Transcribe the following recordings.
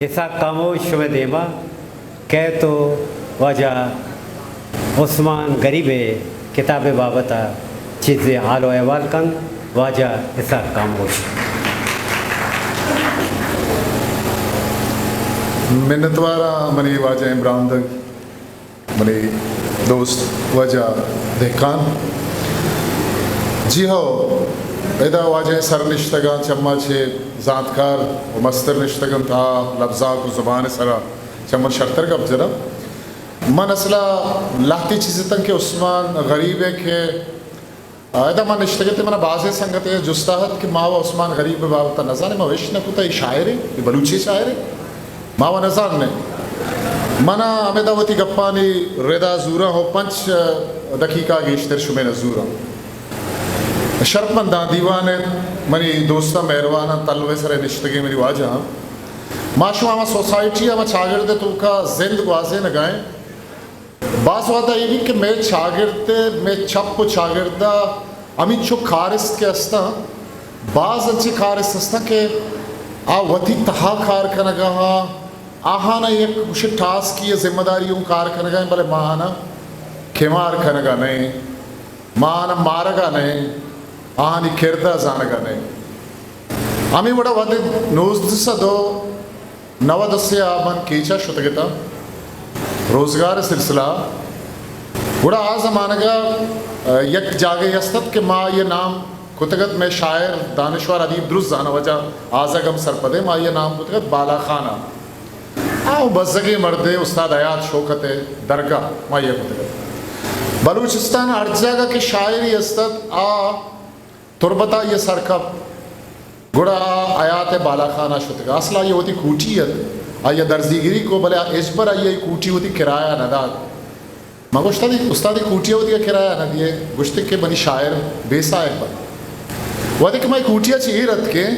اسحاق کاموش شمئے دیما کئیت و واجہ عثمان غریب ءِ کتاب ءِ بابت ءَ چیزے حال و احوال کنت۔ واجہ اسحاق کاموش۔ منتواراں منی واجہ عمران دگ، منی دوست واجہ دہقان۔ جی ہو، ادا واجہ سر نشتگاں، چما چہ زانتکار و مستر نشتگ انت، آ لبزانک و زبان سرا چہ من شرتر گپ جناں۔ من اصلا لہتے چیز اتاں کہ عثمان غریب ءِ کہ ادا ما نشتگ اتیں، منا بازیں سنگتے جستا ات کہ ما و عثمان غریب ءِ بابت ءَ نزانیں، ما وش نہ کتا، اے شاعرے، اے بلوچی شاعرے، ما و نزانیں۔ منا ہمیدا وتی گپانی ردا زوراں و پنچ دقیقہ گیشتر شمئے نہ زوراں۔ شرپمنداں دیوان ءِ منی دوستاں، مہرواناں، تلو ءِ سر ءَ نشتگیں منی واجہاں، ما شما ہما سوسائٹی ءَ ہما چاگرد ءِ توکا زند گوازینگا ایں۔ باز وہدا اے بیت کہ مئے چاگرد ءَ، مئے چپ و چاگرد ءَ ہمینچو کارست کہ استاں، باز انچیں کارست استاں کہ آ وتی تہا کار کنگا ہاں، آہانا یک گوشے ٹاسکی یا ذمہ داری اوں کار کنگا ایں، بلے ما آہانا کمار کنگا نئیں، ما آہانا مارگا نئیں، آہانی کردا زانگا نئیں۔ ہمے وڑا وہدے نوزدہ سد و نود و سے ءَ من کیچ ءَ شتگ اتاں روزگار ءِ سلسلہ ءَ۔ گڑا آ زمانگ ءَ، ءَ، یک جاگہے است ات کہ ما آئی ءِ نام کتگ ات، مئے شاعر، دانشور، ادیب درست زاناں، واجہ آزگ ہم سرپد ایں، ما آئی ءِ نام کتگ ات بالاخانہ۔ آ بزگیں مردے، استاد حیات شوکت ءِ درگہ ما آئی ءَ کتگ ات۔ بلوچستان ءَ ہر جاگہ کہ شاعرے است ات، آ تربت ءَ آئی ءَ سر کپت، گڑا آ حیات ءِ بالاخانہ ءَ شتگ۔ اصل ءَ آئی ءَ وتی کوٹی ات، آئی ءَ درزیگری کو، بلے آ ہچبر آئی ءَ کوٹی وتی کرایہ ءَ نہ دات۔ ما گوشت، استاد، کوٹی ءَ وتی کرایہ ءَ نہ دیئے؟ گوشت کہ منی شاعر بے ساہگ بنت۔ وہدے کہ ما کوٹی ءَ چہ ایر اتکیں،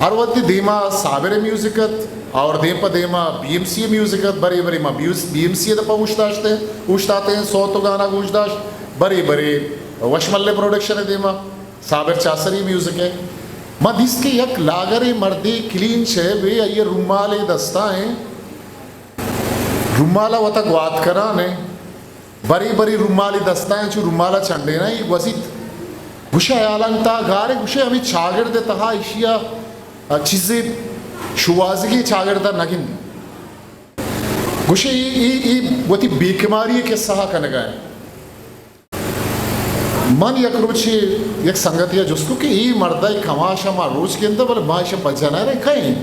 ہر وہدی دیما صابر ءِ میوزک ات اور دیم پہ دیما بی ایم سی ءِ میوزک ات، برے برے ما بی ایم سی ءِ دپ ءَ اوشتاشتیں، اوشتاتیں، صوت و گانا گوش داشت، برے برے وشملے پروڈکشن ءِ دیما۔ صابر چاسری میوزک ءَ۔ ما دیست کہ یک لاگریں مردے کلین شیو ءَ، آئی ءَ رومالے دستا ایں، رومال ءَ وتا گوات کنان ایں، بری بری رومالے دستا ایں، چو رومال ءَ چنڈینا ایں، گوزیت۔ گوشے ہیالانی تہا گار ایں، گوشے ہمے چاگرد ءِ تہا ایشی ءَ چیزے شوہازگی چاگرد ءَ نہ گندی۔ گوشے اے، اے، اے وتی بے کماری ءِ قصہ ءَ کنگا ایں۔ من یک روچے یک سنگتے ءَ جست کو کہ اے مرد ءِ کماش ءَ ما روچ گنداں، بلے ما ایش ءَ پجا نہ رئیں، کئے ایں؟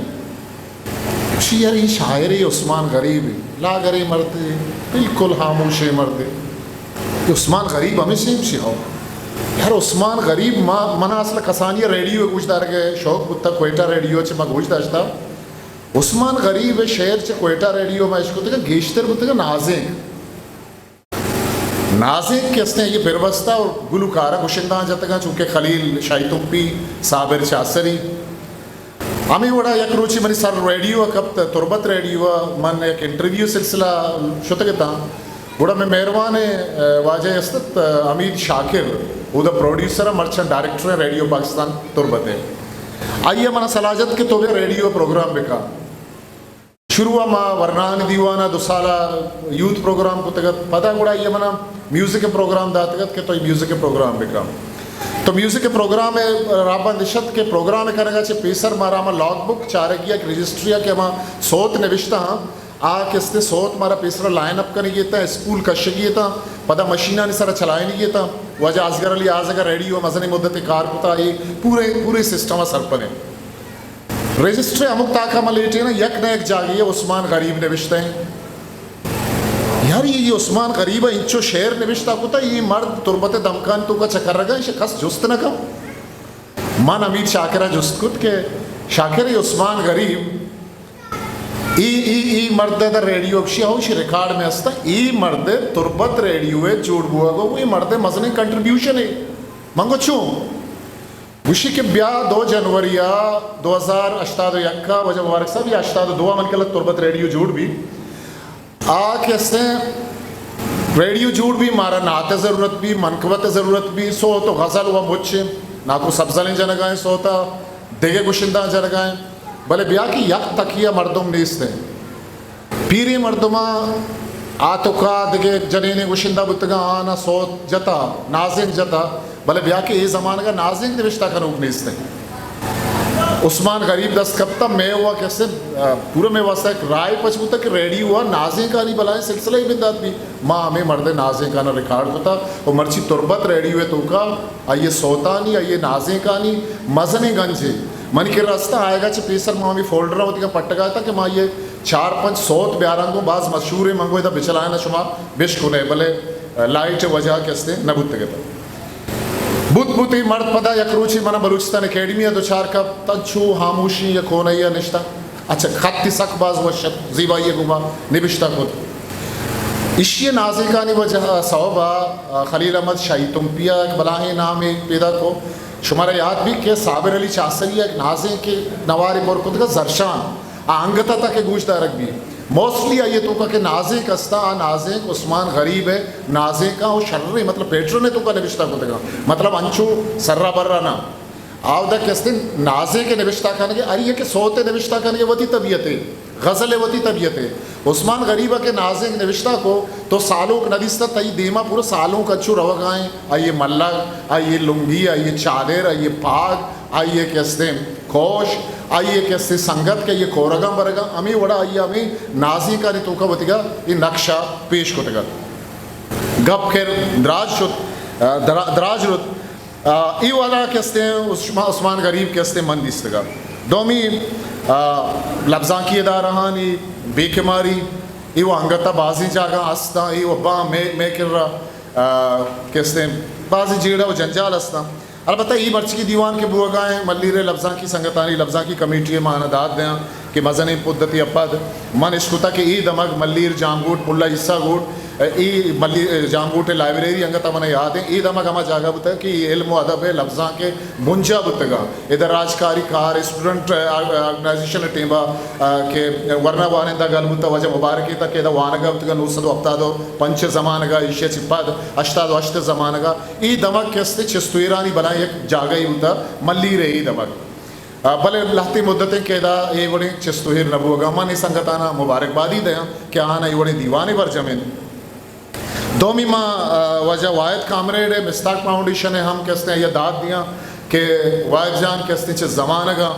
گوشی، یار، اے شاعرے عثمان غریب ایں، لاگریں مردے، بالکل ہاموشیں مردے۔ اے عثمان غریب ہمے سیم شی ہو۔ یار، عثمان غریب، ما، منا اصل کسانی ریڈیو ءَ گوش دارگ ءِ شوق بوتا، کوئٹہ ریڈیو ءَ چہ ما گوش داشتا۔ عثمان غریب ءِ شعر چہ کوئٹہ ریڈیو ءَ ما اشکتگ، گیشتر بوتگ نازینک۔ نازینک کہ استیں، آئی ءَ بربستہ اور گلوکارہ گشنداں جتگاں، چونکہ خلیل شاہی تمپی، صابر چاسری۔ ہمے وڑا یک روچے منی سر ریڈیو ءَ کپت، تربت ریڈیو ءَ، من یک انٹرویو سلسلہ شتگ اتاں۔ گڑا مئے مہروان ءِ، واجہ است ات، حمید شاکر، اودا پروڈیوسر ءُ مرچاں ڈائریکٹر ریڈیو پاکستان تربت ءِ۔ آئی ءَ منا صلاح جت کہ تو بیا ریڈیو ءَ پروگرام بکن۔ شروع ءَ ما ورناہانی دیوان ءَ دو سال ءَ یوتھ پروگرام کتگ ات۔ پدا گڑا آئی ءَ منا میوزک ءِ پروگرام داتگ ات کہ تو اے میوزک ءِ پروگرام بکن۔ تو میوزک ءِ پروگرام ءِ راہبند اش ات کہ پروگرام ءِ کنگ ءَ چہ پیسر مارا ہما لاگ بک چارگی ءَ، یک رجسٹری ءَ کہ ہما سوت نبشتہ آں، آ کہ استیں سوت مارا پیسر ءَ لائن اپ کنگی اتاں، اسپول کشگی اتاں، پدا مشینانی سر ءَ چلائینگی اتاں۔ واجہ اصغر علی آزگ ءَ ریڈیو ءَ مزنیں مدتے کار کتا، اے پورے، پورے سسٹم ءَ سرپد ایں۔ رجسٹر ءِ ہمک تاک ءَ ما لیٹیناں، یک نہ یک جاگہے ءَ عثمان غریب نبشتہ ایں۔ یار، اے عثمان غریب ءَ انچو شعر نبشتہ کتہ، اے مرد تربت ءِ دمکانی توکا چکرگا، ایشی ءَ کس جست نہ کن۔ من حمید شاکر ءَ جست کت کہ شاکر، اے عثمان غریب، اے، اے، اے مرد ءَ در ریڈیو ءَ گشی، ہو، ایشی ریکارڈ مئے ہستہ، اے مرد ءِ تربت ریڈیو ءِ جوڑ بوگ ءَ گوں اے مرد ءِ مزنیں کنٹریبیوشن ایں۔ من گو چون؟ گوشی کہ بیا دو جنوری ءَ دو ہزار ہشتاد و یک ءَ، واجہ مبارک صاحب، یا ہشتاد و دو ءَ من کلت تربت ریڈیو جوڑ بی۔ آ کہ استیں ریڈیو جوڑ بی، مارا نعت ءِ ضرورت بی، منقبت ءِ ضرورت بی، سوت و غزل و مچ، ناکو سبزلیں جنگا ایں سوت ءَ، دگہ گشنداں جنگا ایں۔ بلے بیا کہ یک تکیہ مردم نیست انت۔ پیریں مردماں آتکا دگہ جنینیں گشندہ بوتگاں، آناں سوت جتا، نازینک جتا، بلے بیا کہ اے زمانگا نازینک نبشتہ کنوک نیست انت۔ عثمان غریب دست کپتا، مئے وا کسے، آ، پورا مئے واسطہ ایک رائے پچ بوتا کہ ریڈیو وا نازینکانی بلائیں سلسلہ ہی بندات بی۔ ما ہمے مردے نازینکانا ریکارڈ کتا و مرچی تربت ریڈیو توکا آئی سوتانی، آئی نازینکانی مزنیں گنجے منی کرا استا۔ آیگا چہ پیسر ما ہمے فولڈراں وتیگا پٹگا اتاں کہ ما آئی چار پنچ سوت بیاراں گوں، باز مشہوریں، من گوں ادا بچلائیناں، شما بشکنئے، بلے لائٹ وجہ کہ استے نہ بوتگ اتاں۔ بوت بوت اے مرد پدا یک روچے منا بلوچستان اکیڈمی ء دچار کپت، انچو ہاموشی یا کونہی ء نشتہ۔ اچھا، خطی سک باز وش ات، زیبائی ء گوما نبشتہ کت۔ ایشی ء نازینکانی وجہ ء سوب ء خلیل احمد شاہی تمپی ء یک بلاہیں نامے پیدا کو۔ شمارا یات بیت کہ صابر علی چاہسری ء یک نازینکے نوارے پر کتگ ات زرشان۔ آ انگت ء تاکہ گوش دارگ بی۔ موسٹلی آئی ء توکا کہ نازینک استا، آ نازینک عثمان غریب ء نازینکاں و شریں، مطلب، پیٹرن ء توکا نبشتہ کتگاں۔ مطلب، انچو سرا برا نہ۔ آودا کہ استیں نازینک ء نبشتہ کنگ ء، ہر یک سوت ء نبشتہ کنگ ء وتی طبیعت ء، غزل ء وتی طبیعت ء۔ عثمان غریب ء کہ نازینک نبشتہ کو، تو سالونک نہ دیستہ، تئی دیما پورا سالونک انچو روگا ایں۔ آئی ء ملگ، آئی ء لنگی، آئی ء چادر، آئی ء پاگ، آئی ء کہ استیں کوش، آئی ء کہ استیں سنگت کہ آئی ء کورگاں برگاں، ہمے وڑا آئی ء ہمے نازینکانی توکا وتیگا اے نقشہ پیش کتگ ات۔ گپ خیر دراج شت، آ، درا-، دراج رت۔ آ، اے والا کہ استیں عثما-، عثمان غریب کہ استیں من دیستگا۔ دومی، آ، لبزانکی ادارہانی بے کماری، اے و انگتا بازیں جاگہ استاں، اے و باں مے-، مے کرا، آ، کہ استیں بازیں جیڑہ و جنجال استاں۔ البتہ اے مرچی دیوان کہ بوگا ایں، ملیر ء لبزانکی سنگتانی لبزانکی کمیٹی ء ما آناں داد دیاں کہ مزنیں مدتے ء پد من اشکتا کہ اے دمگ ملیر جامگوٹ ملا عیسیٰ گوٹ، اے ملی-، جامگوٹ ء لائبریری انگت ء من یات ایں، اے دمگ ہما جاگہ بوتگ کہ اے علم و ادب ء لبزانک ء بنجاہ بوتگ ء۔ ادا راجکاری کار، اسٹوڈنٹ آرگنائزیشن ء ٹیم ء کہ ورنا وانندہ گل بوتگ، واجہ مبارک ء تک ادا وانگ ء بوتگ، نو سد و ہپتاد و پنچ ء زمانگ ء، ایشی ء چہ پد ہشتاد و ہشت ء زمانگ ء۔ اے دمگ کہ استیں چست و ایرانی بلاہیں یک جاگہے بوتہ ملیر ء اے دمگ۔ آ، بلے لہتے مدتیں کہ ادا اے وڑیں چست و ایر نہ بوگا۔ من اے سنگتاناں مبارکبادی دیاں کہ آہاناں اے وڑیں دیوانے برجم انت۔ دومی ما، آ، واجہ واحد کامریڈ ء مستاک فاؤنڈیشن ء ہم کہ استیں آئی ء داد دیاں کہ واحد جان کہ استیں چہ زمانگاں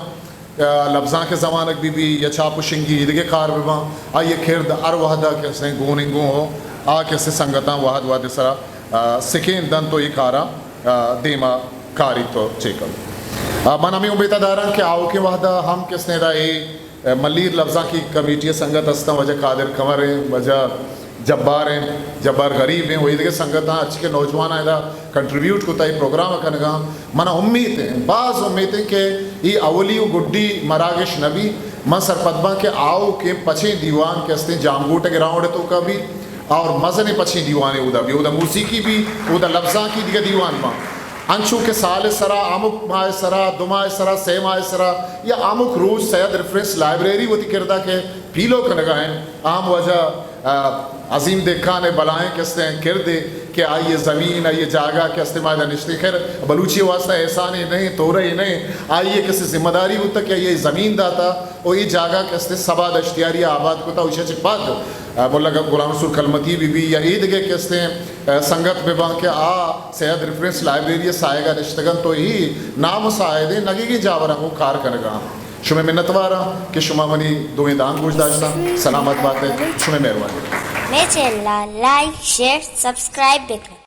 لبزانک ء زمانگ بہ بی یا چاپ و شنگی ایدگہ کار بہ باں، آئی ء کرد ہر وہد ء کہ استیں گوننگو ہو، آ کہ استیں سنگتاں وہد وہد ء سرا، آ، سکین دنت و اے کاراں، آ، دیما کاریت و چے کنت۔ آ، من ہمے امیت ء داراں کہ آؤکیں وہد ء ہم کہ استیں ادا اے، آ، ملیر لبزانکی کمیٹی ء سنگت استاں، واجہ قادر کنور ایں، واجہ جبار ایں، جبار غریب ایں، و ایدگہ سنگتاں، ہرچی کہ نوجواناں ادا کنٹریبیوٹ کتا اے پروگرام ء کنگا۔ منا امیت ایں، باز امیت ایں کہ اے اولی و گڈی مراگش نہ بی۔ من سرپد باں کہ آؤکیں پچیں دیوان کہ استیں جامگوٹ ء گراؤنڈ ء توکا بی اور مزنیں پچیں دیوانے اودا بی، اودا موسیقی بی، اودا لبزانکی دگہ دیوان باں۔ انچو کہ سال ء سرا، ہمک ماہ ء سرا، دو ماہ ء سرا، سے ماہ ء سرا یا ہمک روچ سید ریفرنس لائبریری وتی کردا کہ پیلو کنگا ایں، آ ہم واجہ آ، عظیم دہقان ء بلاہیں کہ استیں کردے کہ آئی ء زمین، آئی ء جاگہ کہ استیں ما ادا نشتیں۔ خیر، بلوچی ء واسطہ احسانے نہ ایں، تورہ اے نہ ایں، آئی ء کسے ذمہ داری بوتگ کہ آئی ء زمین داتا و اے جاگہ کہ استیں سبا دشتیاری ء آباد کتا، ایشی ء چہ پد، آ، ملا غلام رسول کلمتی بہ بی یا ایدگہ کہ استیں، آ، سنگت بہ باں کہ آ سید ریفرنس لائبریری ء ساہگ ء نشتگ انت و اے نامساعدیں نگیگیں جاوراں گوں کار کنگا انت۔ شمئے منتواراں کہ شما منی دوئیں دانگ گوش داشتاں۔ سلامت بات ات۔ شمئے مہربانی۔ مئے چینل ء لائک، شیئر، سبسکرائب بکن۔